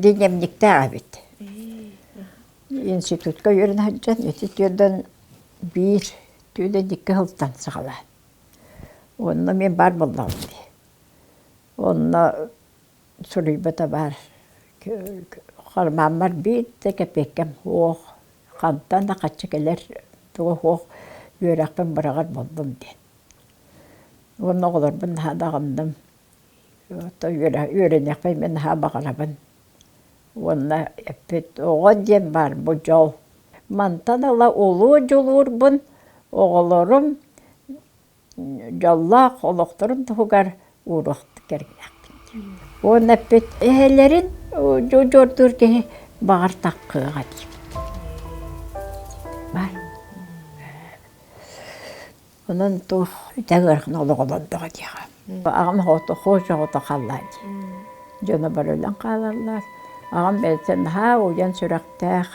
Дневниктээх эбит. Институтка үөрэнэ сылдьан ити түөрдэн биир түүнэн икки сылтан саҕалаан. Онно мин баар буоллаҕым дии. Онно суруйбута баар. Хармааммар биир да кэпиэккэм суох, хантан да хаччы кэлэр туга суох үөрэхпин быраҕар буоллум диэн. Уонна оҕолорбун наһаа да аҕынным. Үөрэниэхпин мин наһаа баҕарабын. Уонна эппит оҕо диэн баар бу дьол. Мантан ыла улуу дьулуурбун оҕолорум дьоллоох олохторун туһугар ууруох кэргэннээхпин. Уонна эппит эһэлэрин дьуордуур киһи баҕар таххыаҕа диэбит. Баар. Онон туох үтэ ыарахан олох олордоҕо диэҕэ. Аҕам оҕото хоос оҕото хаалла дии. Дьоно бары өлөн хаалаллар. Аҕам бэйэтэ наһаа уйан сүрэхтээх,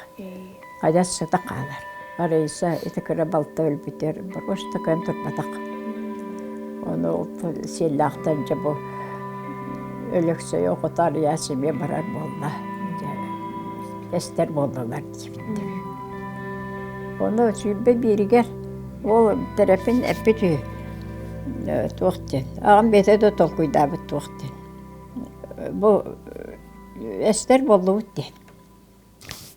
адьас сыта хаалар. Раиса ити кыра балта өлбүтэр просто кыайан турбатах. Ону сиэллээхтэн дьэ бу Өлөксөй оҕото Арыйаас эмиэ барар буолла. Дьэ эстэр буоллулар диэбиттэр. Ону 21-гэр Ол Тэрэпин эппит үһү туох диэн, аҕам бэйэтэ да толкуйдаабыт туох диэн, бу эстэр буоллубут диэн.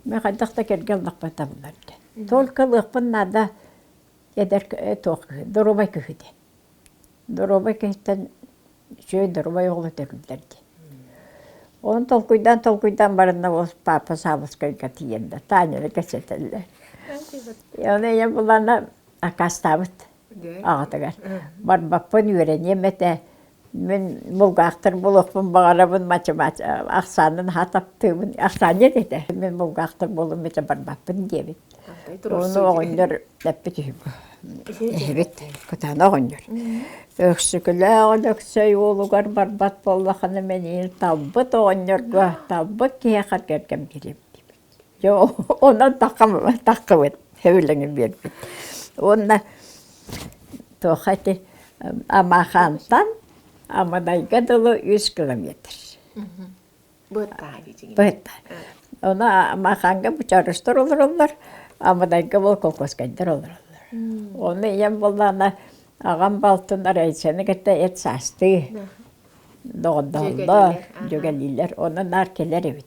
Мин хайдах да кэргэн ыллахпына табыллар диэн. Только ылыахпын наада эдэр туох доруобай киһи диэн. Доруобай киһиттэн үчүгэй доруобай оҕолор төрүүллэр дии. Оны толкуйдаан толкуйдаан баранна ол папа Саабыскайга тиийэн да Таняны кэпсэтэллэр. Оны ийэм булана аккаастаабыт аҕатыгар. Барбаппын үөрэниэм этэ. Мин булгаахтар буолуохпун баҕарабын математика ахсаанын наһаа таптыыбын. Ахсаанньыт этэ. Мин булгаахтар буолум этэ барбаппын диэбит. Ону оҕонньор эппит үһү Эһэбит кытаанах оҕонньор. Өксөкүлээх Өлөксөй уолугар барбат буоллахына мин талбыт оҕонньорго талбыт киһиэхэ кэргэн биэриэм диэбит. Дьэ онон таххыбыт сөбүлэҥин биэрбит. Уонна туохха ити Амахантан Аманайга дылы 3 километр. Быһытта. Ону Махаҥҥа бучарыстар олороллор, Амыдайга бол колхозкайдар олороллор. Ону ийэм буоллаҕына аҕам балтын Раисаны кытта эт саастыы доҕордоһоллор, дьүгэлиилэр. Ону наар кэлэр эбит.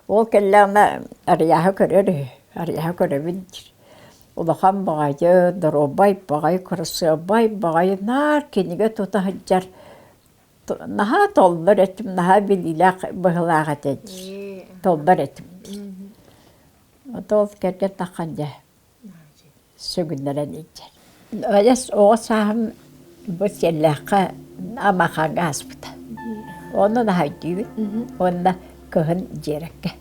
Ол кэллэҕинэ Арыйааһы көрөр үһү. Арыйааһы көрөбүн диир. Улахан баҕайы, доруобай баҕайы, кырасыабай баҕайы наар кинигэ тута сылдьар Наһаа толлор этим, наһаа билиилээх быһыылаах этэ диир. Толлор этим диир. Ол кэргэн таххан дьэ сүгүннэрэн илдьэр. Адьас оҕо сааһым бу сиэллээххэ Амахаҥҥа ааспыта. Онно наһаа өйдүүбүн. Уонна кыһын Дьиэрэккэ.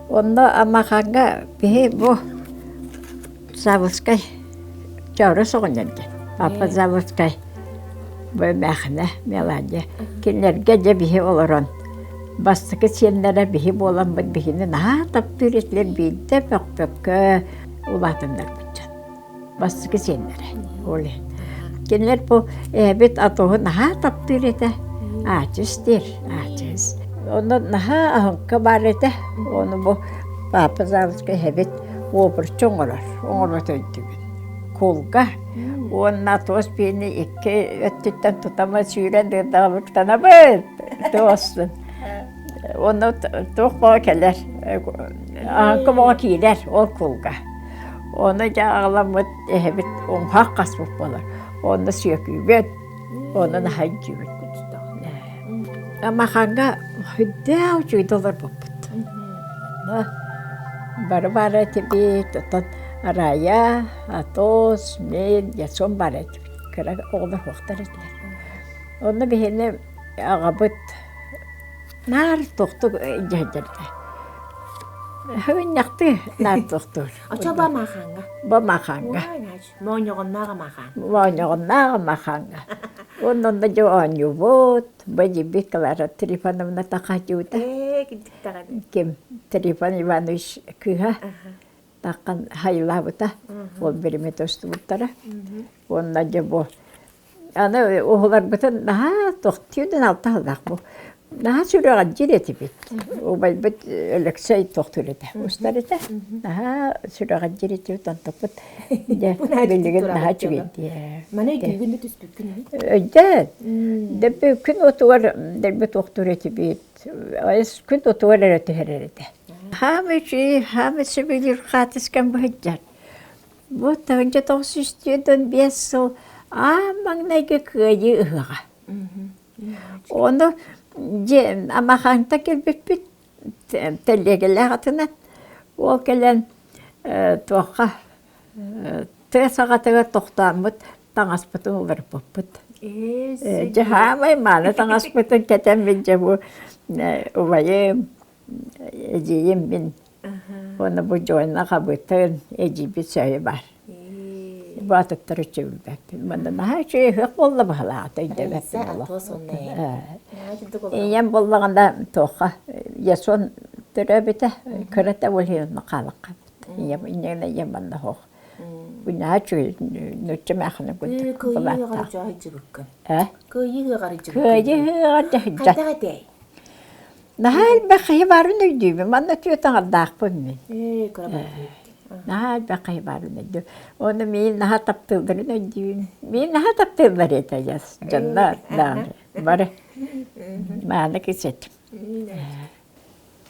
Онно Аммахаҥҥа биһи бу Заводскай Чоорос оҕонньор диэн папа Заводскай бу эмээхинэ Меланья кинилэргэ дьэ биһи олорон бастакы сиэннэрэ биһи буоламмыт биһини наһаа таптыыр этилэр биирдэ бөхпөккө улаатыннарбыт дьон бастакы сиэннэрэ ол иһин. Кинилэр бу эбит атоһу наһаа таптыыр этэ. Аачыс диир, аачыс. Онно наһаа аһыҥка баар этэ. Ону бу папа Заводскай эбит уобурчу оҥорор, оҥорбот өйдүүбүн. Кулга уонна туос биэни икки өттүттэн тутама сүүрэн ыырдаҕабыттанабыт туостун. Онно туох бөҕө кэлэр, аһыҥка бөҕө киирэр ол кулга. Ону дьэ аҕаламмыт эһэбит умһах хаспыт буолар. Онно сүөкүүбүт, онно наһаа өйдүүбүт. Амахаҥҥа сүрдээх үчүгэйдик олорбуппут. Онно бары баар этибит, оттон Рая, Атос, мин, Ясон баар этибит. Кыра оҕолор суохтар этилэр. Онно биһини аҕабыт наар туохтук дьэһдэрдэ. Һыгынньахтыы наар туохтуур. Очо ба маахаҥҥа. Ба маахаҥҥа. Моонньоҕоннооҕо маахаҥ. Моонньоҕоннооҕо маахаҥҥа. Уонна онно дьэ оонньуубут. Бадьибит Клара Трифоновна Тахатюта. Ээ, кирдиктэҕин. Ким Трифон Иванович кыыһа таххан хайылаабыта. Ол биримэтэ устубуттара. Уонна дьэ бу аны уһуларбытын наһаа тохтуйдан алта сыллаах бу. Наһаа сүрэҕэлдьиир этибит. Убайбыт Өлөксөй тохтуур этэ, устар этэ. Наһаа сүрэҕэлдьиир этибит, онтукпут дьэ билигин наһаа үчүгэйдии. Маны өйдүүгүн да түспүккүн Өйдөөн. Дэбби күн уотугар дэлби туохтуур этибит. Күн уотугар эрэ түһэрэр этэ. Хаамай үчүгэй, хаамай сөбүлүүр хаатыскам быһыдьар. Бу 1945 сыл аан маҥнайгы Кыайыы ыһыаҕа. Ону дьэ Амахаҥта кэлбиппит тэлиэгэлээх атынан. Ол кэлэн туохха тыа саҕатыгар тохтооммут таҥаспытын уларыппыппыт. Дьэ саамай мааны таҥаспытын кэтэммит дьэ бу убайым, эдьиийим мин Уонна бу дьуонна хабыытын эдьиийбит сөйө баар. Бу атыттары үчүгүйбэппин. Манна наһаа үчүгэй ыһыах буолла быһалаата өйдөбөппүн олох. Ийэм буоллаҕына туохха Ясон төрөөбүтэ кырата ол иһин хаалахха ийэм инньэ ийэм манна суох. Бу наһаа үчүгэй нуучча маахына курдук Кыайыы ыһыаҕар дьаһайдьыбыккын. Э? Кыайыы ыһыаҕар Кыайыы ыһыаҕар дьаһайдьа. Хайдах этэй? Наһаа элбэх киһи баарын өйдүүбүн. Манна түөрт аҥардаахпын мин. Ээ, кыра бардыбыт. Наһаа элбэх киһи баарын өйдүүбүн. Уонна миин наһаа таптыылларын өйдүүбүн. Миин наһаа таптыыллар этэ дьас. Дьоннор даҕаны бары. Мааны кис этим.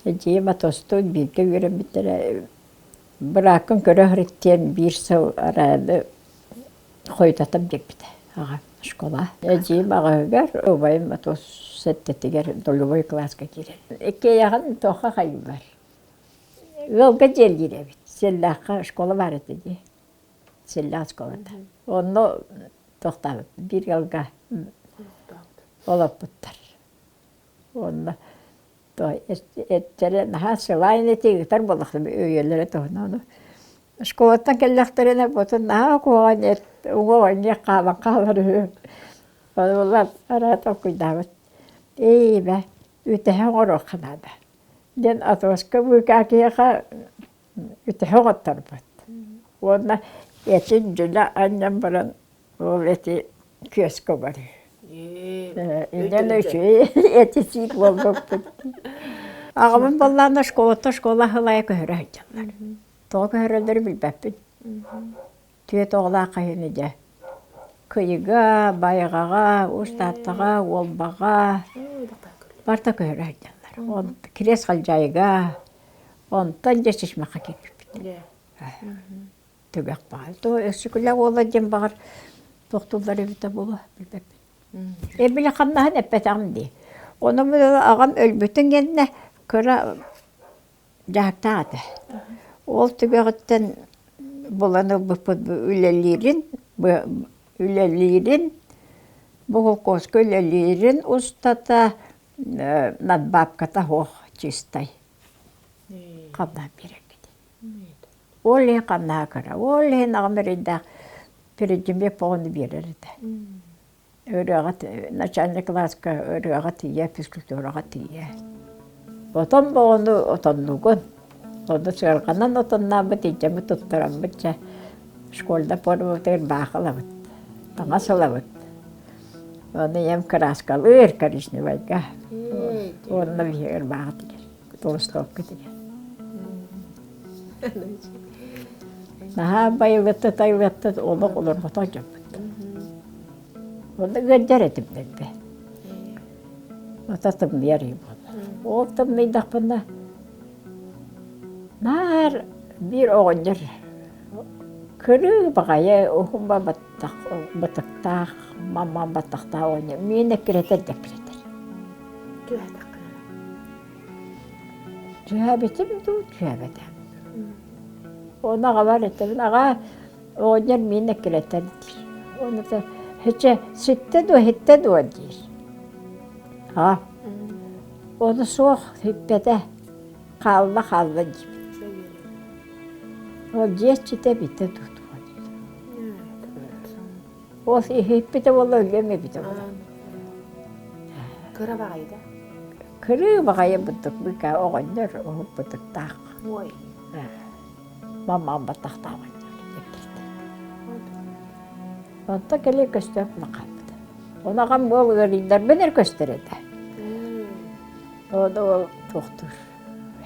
Эдьиийим Атостуун бииргэ үөрэммиттэрэ. Бырааккын көрө сырыт диэн биир сыл арааны хойутатан биэрбитэ аҕам школа. Эдьиийим аҕаһыгар, убайым отуос сэттэтигэр долевой кылааска киирэр. Иккиэйэҕин туохха хайыыллар? Ыалга дьиэлиир эбит. Сиэллээххэ школа баар этэ дии. Сиэллээх школата. Онно туохтаабыт биир ыалга олорбуттар. Уонна эттэрэ наһаа сылаайын эти ыытар буоллахтара өйүөлэрэ туһунан школаттан кэллэхтэринэ ботун наһаа куһаҕан эт уҥуох анньыах хаалан хаалар үһү Ону араа толкуйдаабыт ээ бэ үтэһэ оҥоруохха наада диэн атоска быыкаа киһиэхэ үтэһэ оҥотторбут уонна этин дьүлэ анньан баран Ол эти күөскэ бар. Инэн үчүгэй эти сиир буолбуппут. Аҕабын буоллаҕына школаттан школа аһылайа көһөрө сылдьаллар. Тоҕо көһөрөллөрүн билбэппин. Түөрт оҕолоох хаһыыны дьэ. Кыйыга, Байҕаҕа, Уус-Тааттаҕа, Уолбаҕа барыта көһөрө сылдьаллар. Он Кириэс Халдьаайыга, онтон дьэ Чычымахха киирбиппит. Түгэх баҕар. То өссүкүлэ уола диэн баҕар туохтууллар эбитэ буолуо билбэппин. Эбили хамнаһын эппэтэҕим дии. Ону аҕам өлбүтүн кэннэ кыра дьаһыктаах этэ. Ол түгэҕиттэн булан ылбыппыт үлэлиирин, үлэлиирин, бу холкуоска үлэлиирин устата надбавката суох чистай хамнаһын биэрэрбит. Ол иһин ханнаһа кыра, ол иһин аҕам эрэйдээх передемек оҕону биэрэр этэ. Ырыаҕа начальник кылааска ырыаҕа тиийэ, физкультураҕа тиийэ. Отон оҕону отоннугун, ону сыарҕанан отоннообут, илдьэммит туттараммыт дьэ школьнай формабытыгар баах ылабыт, таҥас ылабыт. Ону ийэм кырааскалыыр коричневайга уонна биһиги ырбааҕы тигэр. Толстовка тигэр. Наһаа байылытта тайылытта олох олорботох дьоммут. Онно ыалдьар этим дэлби. Ото тымныйар үһү буолла. Ол тымныйдахпына наар биир оҕонньор кырыы баҕайы уһун баттах бытыктаах мамам баттахтаах оҕонньор миэнэ эккирэтэр да эккирэтэр. Түһээбитим дуу, түһээбэтэҕим дуу. Ону аҕабар этэбин, аҕаа, оҕонньор миин эккирэтэр диир. Ону этэр, һэчэ, ситтэ дуо, иһиттэ дуо диир. Аа, ону суох, сиппэтэ, хаалла, хаалла диибит. Ол дьиэ иччитэ эбитэ дуу, туох Ол иһиппитэ буолла өлүөм эбитэ буолла. Кыра баҕайы да? Кырыы баҕайы бытык быка оҕонньор уһук бытыктаах. Ой. Мамам баттахтаах оҕонньор Онто кэлин көстөн хаалбыта. Ону аҕам уол ыарыйдарбын эр көстөр этэ. Ону ол туохтуур.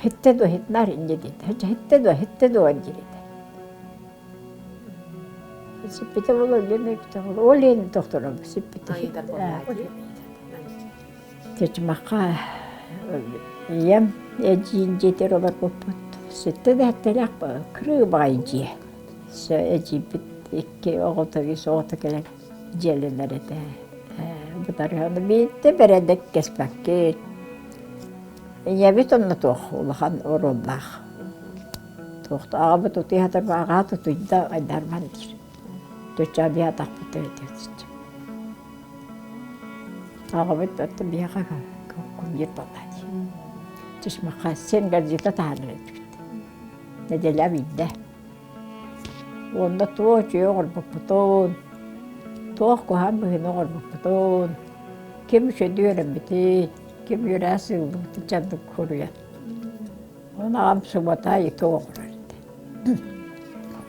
Хиттэ дуо хитнаар инньэ диэтэ. Хиттэ дуо хиттэ дуо диир этэ. Сиппитэ буолуо, өлүөм эбитэ буолуо. Ол иһин тохтором сиппитэ. Айдар буоллаа дии. Чычымахха ийэм эдьиийин дьиэтигэр олорбуппут. Ситтэ да сэттэлээх кырыы баҕайы дьиэ. Эдьиийбит икки оҕото, үс оҕото кэлэн дьиэлэнэр этэ. Бытарыһаны биирдэ бэрээдэк кэспэккит. Ийэбит онно туох улахан оруоллаах. Туох аҕабыт утуйа сатар аҕаа тутуйда айдарбан диир. Төччө биһи атахпыт төрөтүөт. Аҕабыт оттон биһиэхэ кумир буолла дии. Чычмахха сен газета таһаарар этибит. Нэдиэлэ биирдэ. Уонна туох үчүгэй оҥорбуппутун, туох куһаҕан быһыыны оҥорбуппутун, ким үчүгэйдик үөрэммитин, ким үөрээ сыыллыбытын дьаннык суруйан. Ону аҕам суббота итог оҥорор этэ.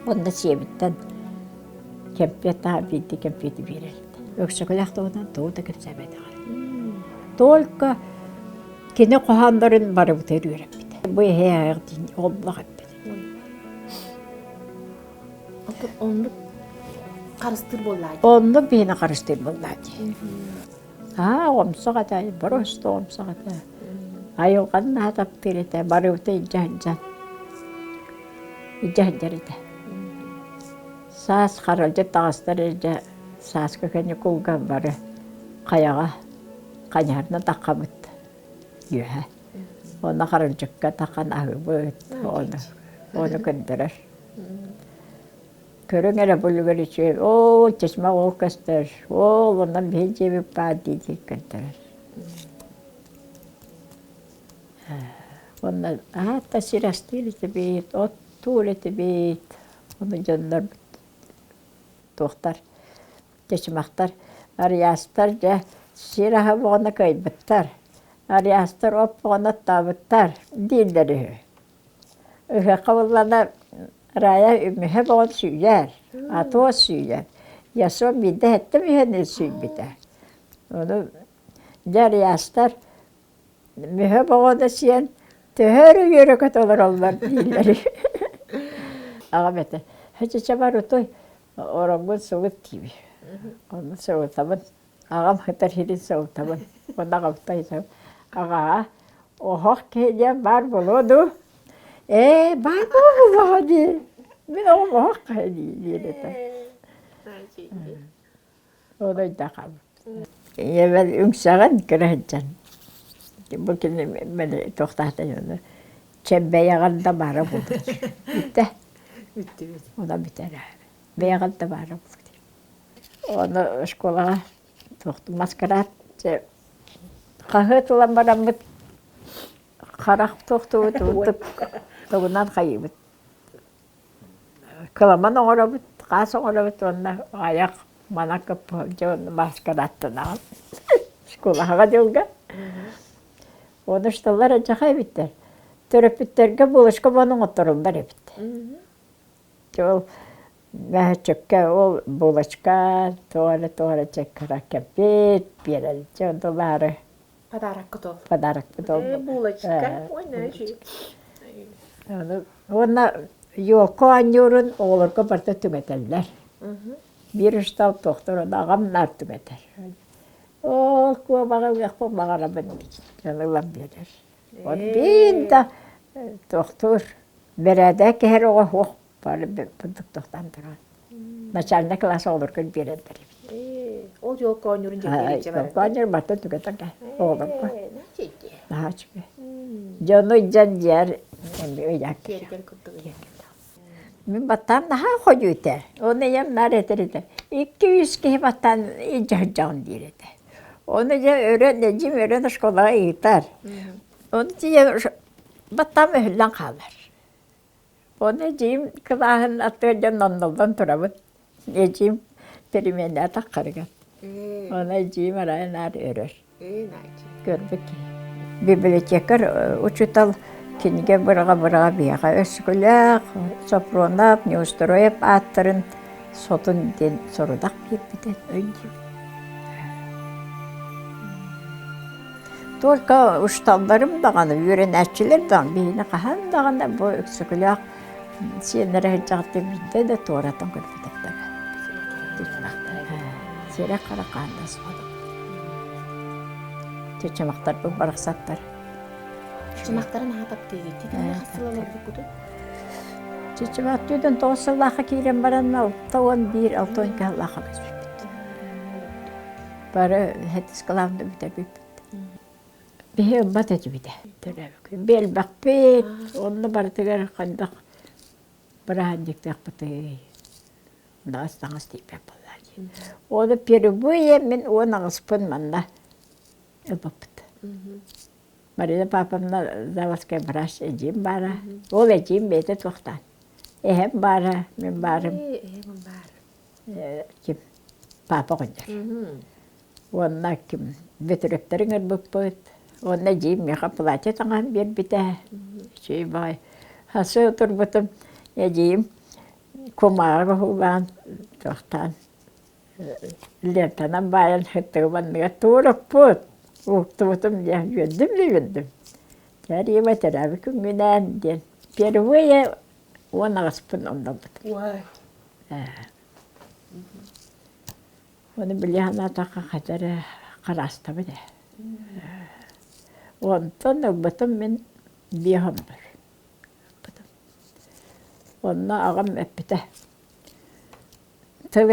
Уонна сиэбиттэн кэмпиэт таһа биирдэ кэмпиэти биэрэр этэ. Өксөкүлээх туһунан тугу да кэпсээбэтэҕэ. Только кини хоһооннорун барыбытыгар үөрэппитэ. Бу эһээ диин оллох эппит. Оннук харыстыыр буоллаа дии. Оннук биһини харыстыыр буоллаа дии. Аа, оҕомсох этэ, просто оҕомсох этэ. Айылҕаны наһаа таптыыр этэ, барыбыта илдьэ сылдьан. Илдьэ сылдьар этэ. Саас харалдьыт таҕыстар илдьэ сааскы каникулга бары хайаҕа хайыһарынан таххабыт үөһэ. Онно харалдьыкка тахан аһыыбыт, ону, ону көрдөрөр. Көрүҥ эрэ бу үлүгэр үчүгэй, оо, чычмах ол көстөр, ол онон биһи дьиэбит баар дии-дии көрдөрөр. Уонна аата сир астыыр этибит, оттуур этибит, ону дьоннорбут туохтар, чычымахтар, арыйаастар дьэ сир аһа буолан кыайбыттар, арыйаастар от буолан оттообуттар дииллэр үһү. Ыһыахха буоллаҕына Рая үмүһэ буолан сүүйэр, атуо сүүйэр. Ясон биирдэ сэттэ мүһэни сүүйбүтэ. Ону дьэ арыйаастар мүһэ боҕо сиэн төһө эрэ үөрэ-көтө олороллор дииллэр. Аҕам этэ, «Чэ, бар утуй, ороҥҥун сылыт» диибин. Онно сылытабын. Аҕам сытар сирин сылытабын. Уонна аҕабыттан ыйытабын, «Аҕаа, оһох киһи диэн баар буолуо дуу?» «Ээ, баар буолуоҕа дии. Мин оҕом оһох киһи дии» диир этэ. Ол өйдөөх хаалбыт. Ийэбэр үҥсэҕин кыра сылдьан. Бу кини били туохтаахтан ону чэббэйэҕэр да баара буолуо. Бүттэ. Бүттүбүт. Онон бүтэр. Бэйэҕэр да баара буолуо. Ону школаҕа туох маскарад хаһыат ылан бараммыт харах туохтуубут тугунан хайыыбыт кыламан оҥоробут хаас оҥоробут уонна айах манан кыппыһым дьэ уонна маскарадтанаҕын школаҕа дьылга Оны шталлар адьаха эбиттэр төрөппүттэргэ булочка буолан оҥотторуллар эбит ол мөһөччөккө ол булочка туох эрэ туох эрэ чэккара кэмпиэт биэрэр дьэ онтулаары Подарокка тол. Подарокка тол. Булочка. Ой, Уонна елка оонньуурун оҕолорго барыта түҥэтэллэр. Биир ыстаал туохтар ону аҕам наар түҥэтэр. Оо, куобаҕы ылыахпын баҕарабын дьон ылан биэрэр. Вот биир да туохтуур бэрээдэк кэһэр оҕо суох бары бурдук тохтоон туран. Начальнай класс оҕолорго биэрэллэр эбит. Ол елка оонньуурун дьиэтигэр барар. Елка оонньуур барыта түгэтэр оҕолорго. Наһаа үчүгэй. Дьону дьон дьиэр ыйаак Мин баттаан наһаа хойуу этэ. Оны ийэм наар этэр этэ. Икки-үс киһи баттаан илдьэ сылдьаҕын диир этэ. Ону дьэ өрөн, эдьиим өрөн оскуолаҕа ыытар. Ону тиийэн баттаам өһүллэн хаалар. Ону эдьиийим кылааһын аттыгар дьон оннуллан турабын. Эдьиийим переменнээх таххарыгар. Ону эдьиийим арай наар өрөр. Көрбүт киһи. Библиотекарь учуутал кинигэ быраҕа-быраҕа биһиэхэ Өскүлээх, Сопронов, Неустроев ааттарын сотун диэн сорудах биэрбитэ өйдүүбүн. Только учууталларым даҕаны, үөрэнээччилэр даҕаны биһигини хаһан даҕаны бу Өксөкүлээх сиэннэрэ сылдьаҕыттан биирдэ да туоратан көрбөтөхтөрө. Сирэ хара хаанда суох. Чычымахтарбыт барахсаттар. Чычымахтарын аһа таптыыгыт. Титини хас сыл олорбуккутун? Чычымах 49 сыллаахха киирэн баран 61 62 сыллаахха көспүппүт. Бары хэтис кылаамда бүтэрбиппит. Биһи ылбат этибит төрөөбүккүн. Биэлбэхпит, онно барытыгар хайдах бырааһынньыктаахпытый Таҥас таҥас тиийбэт буолла дии. Ону впервые мин 18-пын манна ылбыппыт. Марина Павловна заводскай врач эдьиим баара. Ол эдьиим бэйэтэ туохтаан. Эһэм баара, мин баарым. Эһэм баар. Ким? Папа оҕонньор. Уонна ким Бөтүрүөптэри ыҥырбыппыт. Уонна эдьиийим миэхэ платье таҥаһын биэрбитэ. Үчүгэй баҕайы. Хасы турбутум эдьиийим кумааҕы уһуулаан туохтаан лентанан баайан сыттыгым анныгар туораппыт уһуктубутум диэн үөрдүм да үөрдүм. Кэриэбэ төрөөбүт күҥҥүнээн диэн впервые 18-пын оннобут. Ону били санаатахха хата эрэ хараастабыт ээ. Онтон ылбытым мин биэс оннур. Онно аҕам эппитэ: тыл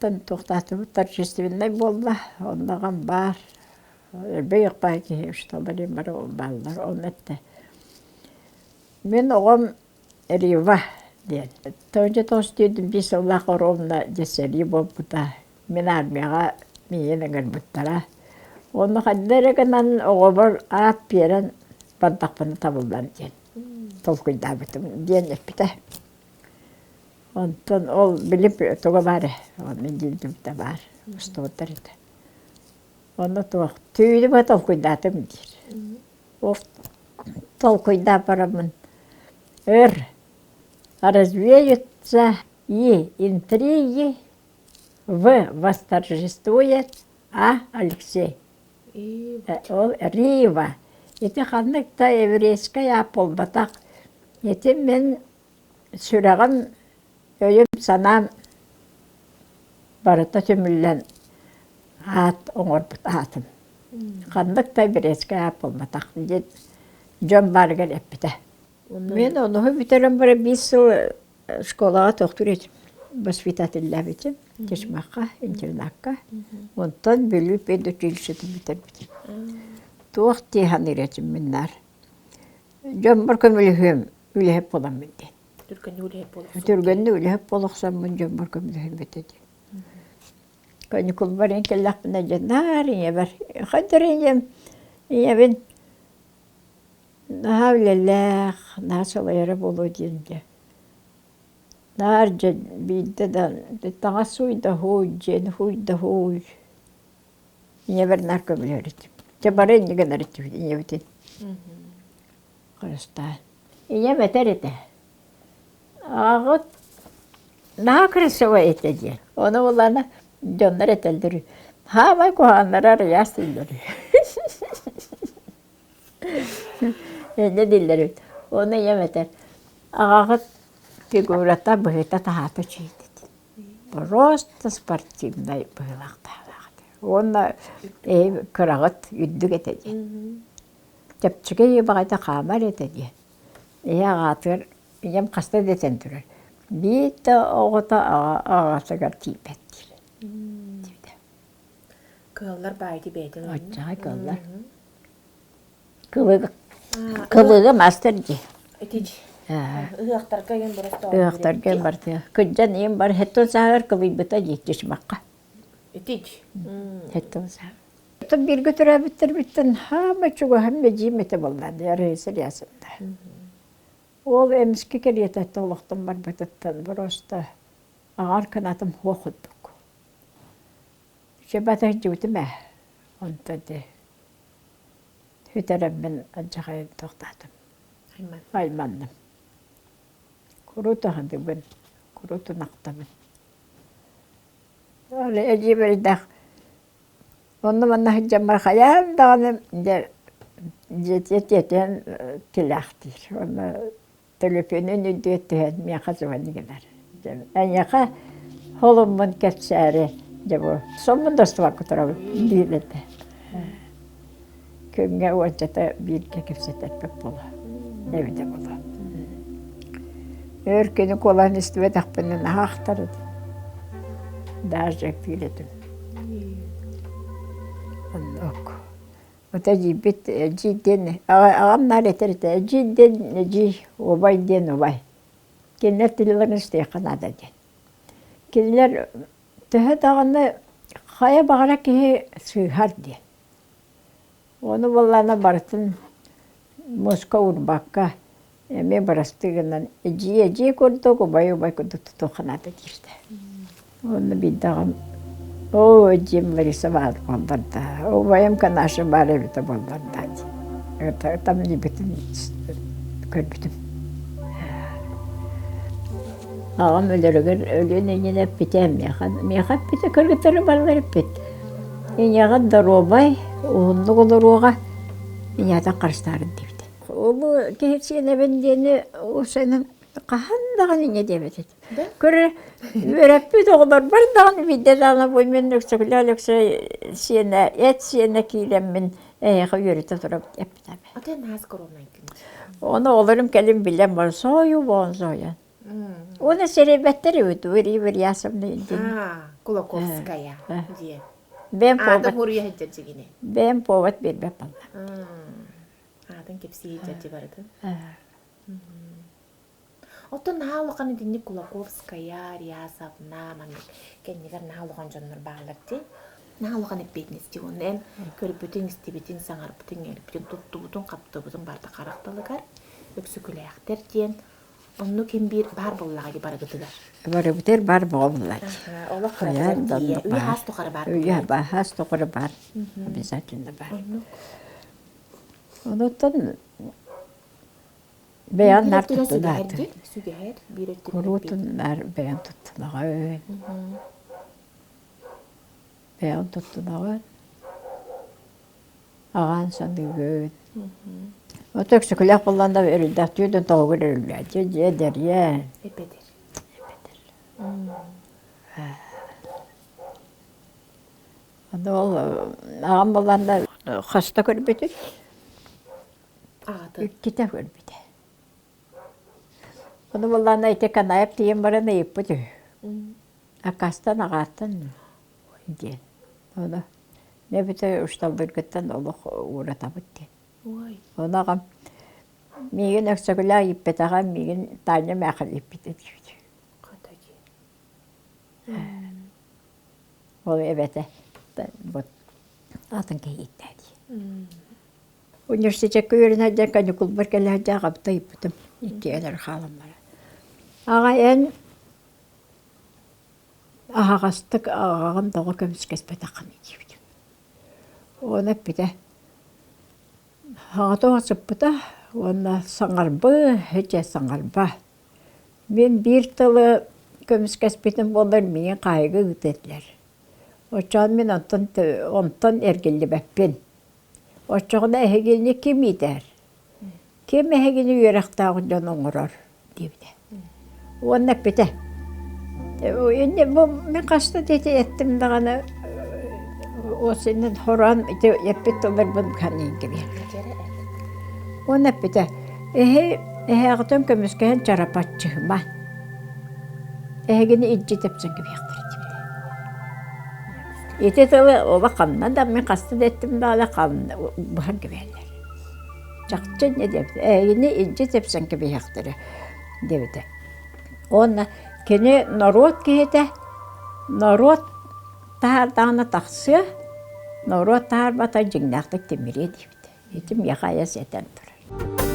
тыл туохтаатыбыт торжественнай буолла, онно аҕам баар, элбэх баай киһи учууталлар бары бааллар, онно эттэ: Мин оҕом Рива диэн. Тоҕо тоҕус түүн биир сыллаах оруобуна дьэ сэрии буолбута. Мин армияҕа миигин ыҥырбыттара. Уонна хайда эрэ гынан оҕобор аат биэрэн бардахпына табыллар диэн толкуйдаабытым диэн эппитэ. Онтон ол били туга баар ээ, онно диирбитэ баар, устубуттар этэ. Онно туох түүнү быһа толкуйдаатым диир. Ол толкуйдаан бараммын өр развеются и интриги В восторжествует А. Алексей. Ол Рива. Ити ханнык да еврейскэй аат буолбатах. Ити мин сүрэҕим, өйүм-санаам барыта түмүллэн аат оҥорбут аатым. Ханнык да еврейскэй аат буолбатах диэн дьон баарыгар эппитэ. Мин онуһу бүтэрэн баран биир сыл школаҕа тохтуур этим, воспитателлээбитим Чычымахха, интернакка. Онтон Бүлүү педучилищетын бүтэрбитим. Туох дии саныыр этим мин наар. Дьоммор көмөлөһүөм, үлэһит буоламмын диэн. Түргэнник үлэһит буолахсаммын. Түргэнник үлэһит буолахсаммын дьоммор көмөлөһүөм этэ диэн. Каникулбар кэллэхпинэ дьэ наар ийэбэр хайдах ийэм ийэбин Наһаа үлэлээх, наһаа сылайара буолуо диэн дьэ. Наар дьэ биирдэ да таҥас сууй да һууй, дьиэни һууй да һууй. Ийэбэр наар көмөлөһөр этим. Дьэ бары инньэ гынар этибит ийэбитин. Харыстаан. Ийэм этэр этэ: «Аҕаҕыт наһаа красивай этэ» диэн. Ону булана дьоннор этэллэр үһү: «Хаамай куһаҕаннара арыйаас дииллэр үһү». Инньэ дииллэр эбит. Уонна ийэм этэр: «Аҕаҕыт фигурата быһыыта-таһаата үчүгэй» диэн. Просто спортивнай быһыылаах-таһаалаах этэ. Уонна эһи кыраҕыт үрдүк этэ диэн. Чэпчэки баҕайыта хаамар этэ диэн. Ийэ аҕаатыгар ийэм хаста да этэн турар: биир да оҕото аҕатыгар тиийбэт диир. Диэбитэ. Кыаллар баайды бэйэтин Оччоҕо кыаллар. Кылыга кылыга мастер дии. Итич. Ыһыахтарга ийэм барыта Ыһыахтарга ийэм барыта. Кырдьан ийэм бар хэттон сааһыгар кылыйбыта дии чычымахха. Итич. Хэттон сааһыгар. Оттон бииргэ төрөөбүттэрбиттэн хаама чугаһым эдьиийим этэ буолла Раиса Ильясовна. Ол эмискэ кэриэтэ олохтон барбытыттан просто аҕар кынатым суох курдук. Чэбэ сылдьыбытым ээ, онтон дии сүтэрэммин алдьархайын тохтоотум, айманным. Куруут аһыныбын, куруутун ахтабын. Ол эдьиийбэрдээх Онно манна сылдьаммар хайаан даҕаны дьэ дьиэтигэр тиэтэйэн тилээхтиир. Уонна төлөпүөнүн үрдүгэр түһэн миэхэ звони гынар. Эйиэхэ холуммун кэпсээри дьэ бу соммун да устубакка турабын диир этэ. Күҥҥэ уончата бииргэ кэпсэтэрбит буолуо, эбитэ буолуо. Өр күнү куолаһын истибэтэхпинэ наһаа ахтар этим. Даже өппүүр этим. Оннук. Вот эдьиийбит эдьиий диэн аҕам наар этэр этэ эдьиий диэн эдьиий, убай диэн убай. Кинилэр тылларын истиэххэ наада диэн. Кинилэр төһө даҕаны хайа баҕара киһи сыыһар диэн. Ону буоллаҕына барытын муоска уурбакка, эмиэ бырастыы гынан эдьиий-эдьиий курдук, убай-убай курдук тутуохха наада диирдэ. Уонна биирдэ аҕам оо, эдьиийим Лариса баар буоллар даа, убайым Канаша баар эбитэ буоллар даа диэн. Там илиибитин көрбүтүм. Аҕам өлөрүгэр өлүөн иннинэ эппитэ миэхэ, миэхэ эппитэ, кыргыттары барылар эппит. Ийэҕит доруобай, уһуннук олоруоҕа, ийэтин харыстаарын диэбитэ. Улуу киһи сиэнэбин диэни уусайынан хаһан даҕаны инньэ диэбит этим. Көрө үөрэппит оҕолорбор даҕаны биирдэ даҕаны бу мин Өксөкүлээх Өлөксөй сиэнэ, эт сиэнэ киирэммин эһиэхэ үөрэтэ турабыт эппитэ. Атын аас коронайгын. Ону оҕолорум кэлин билэн баран соһуйу соһуйан. Уонна сэрэйбэттэр эбит Мария Варьясовна диэн. Кулаковская диэн. Бэйэм Аатын хуруйа сылдьар дьигини. Бэйэм повод биэрбэт буолла. Аатын кэпсии сылдьар барытын. Оттон наһаа улахан итинник Кулаковская, Рясовна маннык кэннигэр наһаа улахан дьоннор бааллар дии. Наһаа улахан эппиэтинэсти уонна эн көрбүтүҥ, истибитиҥ, саҥарбытыҥ, элбитиҥ, туттубутуҥ, хаптыбытыҥ барыта харах далыгар Өксөкүлээхтэр диэн Оннук ким биир баар буоллаҕа дии барыгытыгар. Барыбытыгар баар буола буоллаҕа дии. Олох кыратыгар тиийэ. Үйэ хаас тухары баар Үйэ хаас тухары баар. Обязательно баар. Онуттан бэйэн нар туттунааты. Сүгэһэр, биир өттүнэн. Куруутун нар бэйэн туттунаҕын. Бэйэн туттунаҕын. Аҕаан саныыбын. Ото өксөкүлээх буоллаан да өрүллээх түүн тоҕугар өрүллээччи дьиэ дэрийэн. Эпэтэр. Эпэтэр. Аны ол аҕам буоллаан да хаста көрбүтүн Аҕатын. Иккитэ көрбүтэ. Ону буоллаана ити Канаев тиийэн баран ыйыппыт үһү. Аккаастан аҕааттан диэн. Ону эбэтэр ушталларгыттан олох ууратабыт диэн. Ону аҕам миигин Өксөкүлээх ииппэтэҕэ, миигин Таня мээхэ ииппитэ диэбит. Ол эбэтэ вот атын киһи ииттээ дии. Университекка үөрэнэ сылдьан каникулбар кэлэ сылдьан аҕабыт ыйыппытым иккиэн эрэ хаалан баран. Аҕа эн Аһаҕастык аҕаҕын тоҕо көмүскэспэтэххиний диэбитим. Уонна эппитэ: «Аҕата сыппыта уонна саҥарба, һичэ саҥарба. Мин биир тылы көмүскэспитим буоллар миигин хаайыыга ыытыа этилэр. Оччоҕо мин онтон онтон эргиллибэппин. Оччоҕуна эһигини ким иитэр? Ким эһигини үөрэхтээх дьон оҥорор?» диэбитэ. Уонна эппитэ: «Инньэ бу мин хаста да ити эттим даҕаны осиннан хороон ити эппит тылларбын ханыйын кэбиһэр». Уонна эппитэ: «Эһи эһээҕитин көмүскэһэн чарапаччыһыма. Эһигини илдьи тэпсэн кэбиһиэхтэрэ» диэбитэ. Ити тылы оба ханна да мин хаста да эттим даҕаны ханна быһан кэбиһэллэр. Чахчы инньэ диэбитэ, эһигини илдьи тэпсэн кэбиһиэхтэрэ диэбитэ. Уонна кини норуот киһитэ, норуот таһаардаҕына тахсыа, норуот таһаарбата дьиҥнээхтик тимириэ диэбитэ. Ити миэхэ айас этэн турар.